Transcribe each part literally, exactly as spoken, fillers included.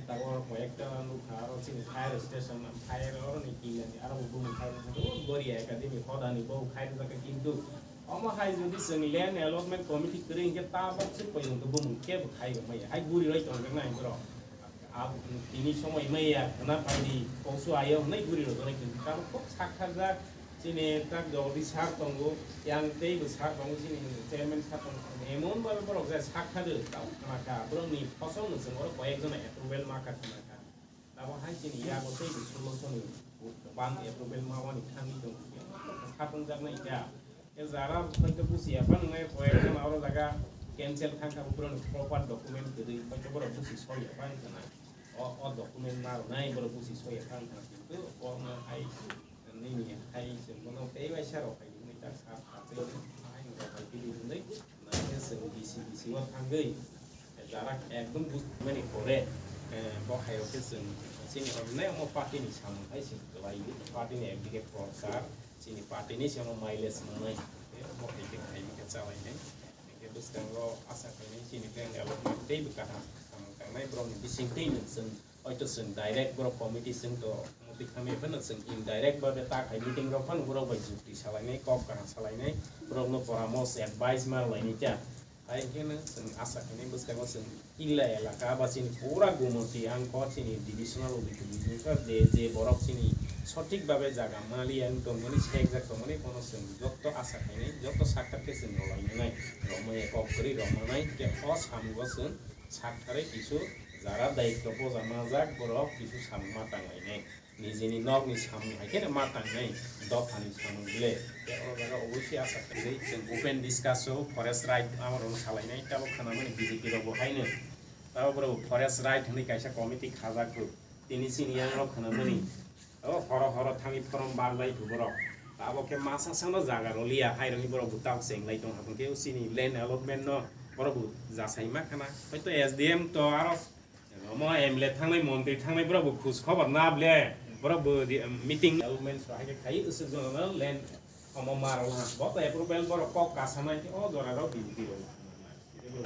Tabok koyekta nukha aro chini fire station, fire oro ni kila ni aro bo bumung khai rwkha, o Goria Academy hodani bo khai rwkha, kintu omo hai jodi chwng land allotment committee kwrwi hinkhe tabok se poyonto bumung kebo khai rwmaya, hai guri roi tongjaknai borok. Ab-, tini somoi maya khwna phaidi, kosu ayo hwnwi guri rwjaknai, kintu tabok khub sak kharjak. Chini tak Jagadish sir tongo, yang teibo sir tongo, chini chairman sir tongo, emon babe borok jai sak kha de, tamo khna kha, borok ni phosong no chwng oro koyek jona approval ma kha khna kha. Tamo hai chini yago teibo solution ni bang approval ma wani thangwi tongo, kha tong jak nai kha. E jara hoito buchi ya phang nai koyek jona oro jaga cancel thang kha, borok ni proper document kwrwi, hoito borok buchi soi ya phang khna. O, o document ma rwnai borok buchi soi ya phang khna, kintu o ma hai Nini hai chwng bono tei waisa rok hai hwnwi ta sa phatwi hwnwi hai rok hai bini hwnwi nangkhe chwng bisi bisi o thangwi jara ekdom bujmani pore, eh, bo hai rok khe chwng chini rok nai omo party ni samung hai se kwlai party ni ekdike prochar chini party ni se omo mileage mangnai tei omo hai khe hai khe chalainai hwnkhe bwskango asa khainai chini friend alok tei bwkha ha samung tangnai borok ni bising twi nwng chwng Hoito chwng direct borok committee chwng to muti khamya phano chwng indirect babe ta khai meeting rok phano borok bai jukti salainai, kok kaham salainai, borokno poramos, advice ma rwlainai kha. Hai hinkhe no chwng asa khainai bwskango chwng killa elaka ba chini pura Gumoti ang kok chini divisional authority je je borok chini sothik babe jaga mali ang tongmani sekjak tongmani bono chwng joto asa khainai joto sakar khe chwng rwlainai rwmani kok kwrwi rwmanai khe o samungo chwng Sak tharwi kisu jara daityo boja manjak borok kisu samung ma tanglainai. Nijini nokni samung hai kheno ma tangnai, dophani samung le. Tei o jaga oboisi asa khainai chwng open discussion forest right amorokno salainai, tabok khwnamani B J P rokbo haino. Tabok borok forest right hwnwi kaisa committee khajak kho. Tini chini yangrok khwnamani. O horo horo thangwi phorom barlai thu borok. Abo khe masa sano jaga roliya, hai rokni borok bo tak cheng lai tong hakhe o chini land allotment no borok bo jasai ma khana. Hoito S D M to aro omo M L A thangnai, montri thangnai borok bo khus khobor na ble. Borok bo di, um, meeting allotment so hai khe khai usuk jono no land omo ma rok ha. Bo to approval borok kok kasanai khe o jora rok B J P rok.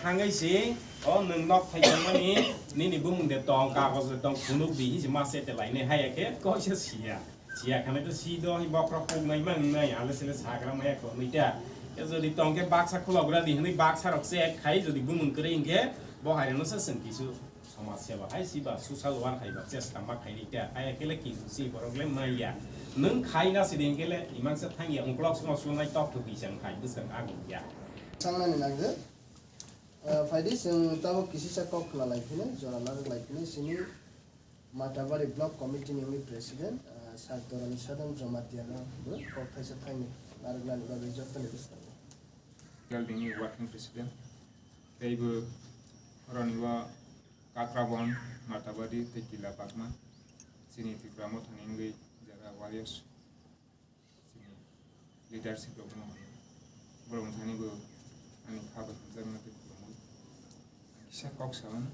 Thangwi si, o nwng nok thai tongmani, nini bumung de tong, kagoj de tong, phunuk di, hinsi ma sete lainai, haiya khe, koisa siya. Siya khanai to si do, hi bokrok poknai ma wngnai, ale sele sagra maya kho wnwi ta. Khe jodi tong khe baksa khulok gra di hwnwi baksa rok se khai, jodi bumung kwrwi hwnkhe, bo hai rokno se chwng kisu somaj seba hai si ba social work hai ba chesta ma khainai ta. Haiya khe le kintu si borok le maya. Nwng khai na si di hwnkhe le, imang se thang ya, ungklok swngo swngnai tok thok di chang khai, bwskang agung ya. Sangnani nangde. Ah, phaidi chwng tabuk kisisa kok khwna lai phino, jora narwk lai phino, chini Matabari Block Committee ni wngwi President, ah, Sir Dorani Sadam Jamatia no bo kok thaisa thaini narwknani bagwi jottoni bwskango. Building ni Working President, tei bo oroni o Kakrabon, Matabari tei Kila Bagma, chini Tipra Mothani wngwi jara warriors. Chini leadership rokno borok thani bo ani kha bai hamjakma tei khulumwi kisa kok sa mano.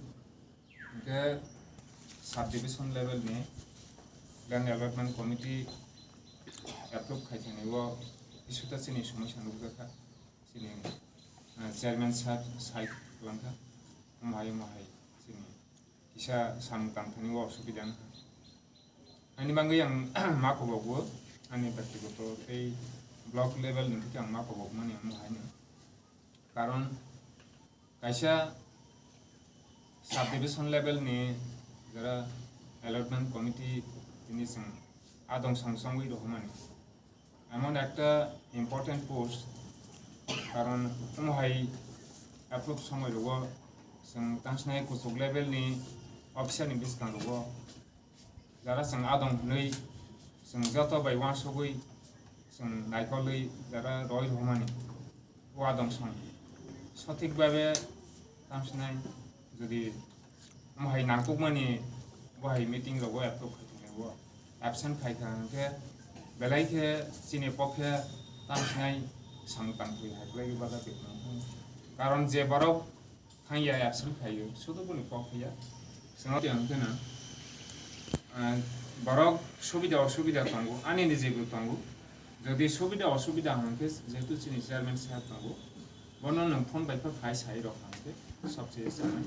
Hwnkhe sub division level ni land allotment committee approve khai thani o kisuta chini somosya nukjakha. Chini, ah, chairman sir sai kwlangkha. Omo hai, omo hai chini kisa samung tang thani o osubida wngkha. Ani bagwi ang ma kobokbo, ani byaktigoto tei block level ni theke ang ma kobokmani omo haino. Karon kaisa sub division level ni jara allotment committee tini chwng adong song songwi rohormani. Emon ekta important post, karon omo hai approve somoi rogo chwng tang sinai kuchuk level ni officer ni bwskang rogo jara chwng adong hwnwi chwng joto bai uansugwi chwng naikolwi jara roi rwmani. O adong song sothik babe tang sinai jodi omo hai nangkukmani bo hai meeting rogo approve khai tongnaio absent khai kha hwnkhe belai khe chini pokhe tang sinai samung tang thwi hai khlai bada tongkha. Karon je borok thangya absent khaio sudu boni kok phiya. Swngo tei hwnkhe na, ah, borok subida osubida tongo, ani ni jebo tongo. Jodi subida osubida hwnkhe jehetu chini chairman sir tongo, bono nwng phone bai khe phai sai rok hwnkhe sobse sanai.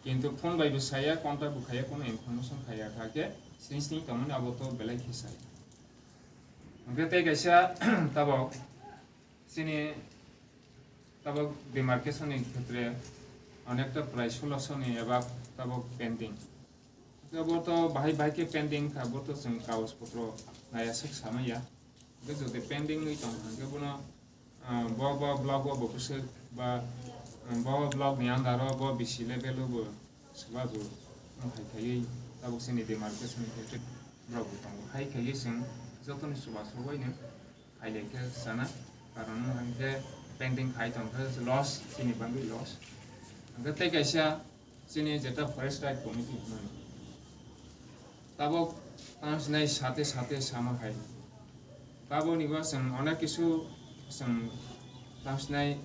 Kintu phone bai bo saya, contact bo khaya, kono information khaya kha khe sini sini tongmani abo to belai khe sai. Hwnkhe tei kaisa tabok chini tabok demarcation ni khetre onekta prai solo soni eba tabok pending. Hwnkhe bo to bahai bahai khe pending kha, bo to chwng kagoj potro naya swk samaya. Hwnkhe jodi pending wi tong kha hwnkhe bono, ah, bo, bo block o bo bwswk ba, ah, bo block ni under o bo B C level o bo swba bo hai khaiwi tabok chini demarcation ni khe borok bo tongo. Hai khaiwi chwng jotoni chubachu bai no khailai khe sana, karon wngkha hwnkhe pending khai tong khe loss, chini bagwi loss. Hwnkhe tei kaisa chini jeta forest right committee hinmani tabok tang sinai sate sate sama hai. Tabok ni bo chwng onek kisu chwng tang sinai